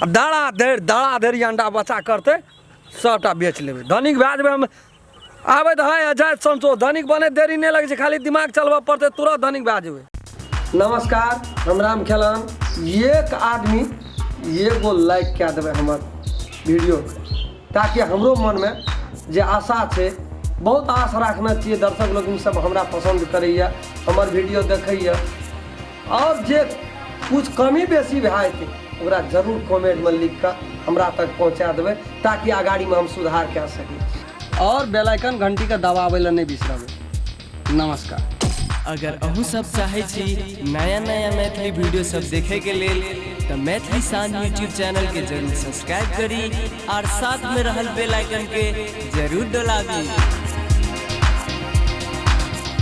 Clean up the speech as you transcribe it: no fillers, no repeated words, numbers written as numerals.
आ धड़ाधड़ धड़ाधड़ ई अंडा बच्चा करतै, सभटा बेच लेबै, धनिक भए जेबै हम। आबै तऽ है जाइत संतोष, धनिक बनै देरी नहि लगै छै, खाली दिमाग चलबऽ पड़तै, तुरंत धनिक भए जेबै। नमस्कार, हम राम खेलन। एक आदमी एगो लाइक कए देबै हमर वीडियोके, ताकि हमरो मनमे जे आशा छै, बहुत आश राखने छियै, दर्शक लोकनि सब हमरा पसन्द करैए, हमर वीडियो देखैए, आओर जे कुछ कमी बेसी भए जेतै ओकरा जरूर कमेंटमे लिख कऽ हमरा तक पहुँचा देबै, ताकि अगाड़ीमे हम सुधार कए सकी। आओर बेल आइकन घंटीके दबाबै लए नहि बिसरबै। नमस्कार। अगर अहूँ सब चाहै छी नया नया मैथिली वीडियो सब देखे के लेल तऽ मैथिली शान यूट्यूब चैनल के जरूर सब्सक्राइब करी और साथ में रहल बेल आइकन के जरूर दबाबी।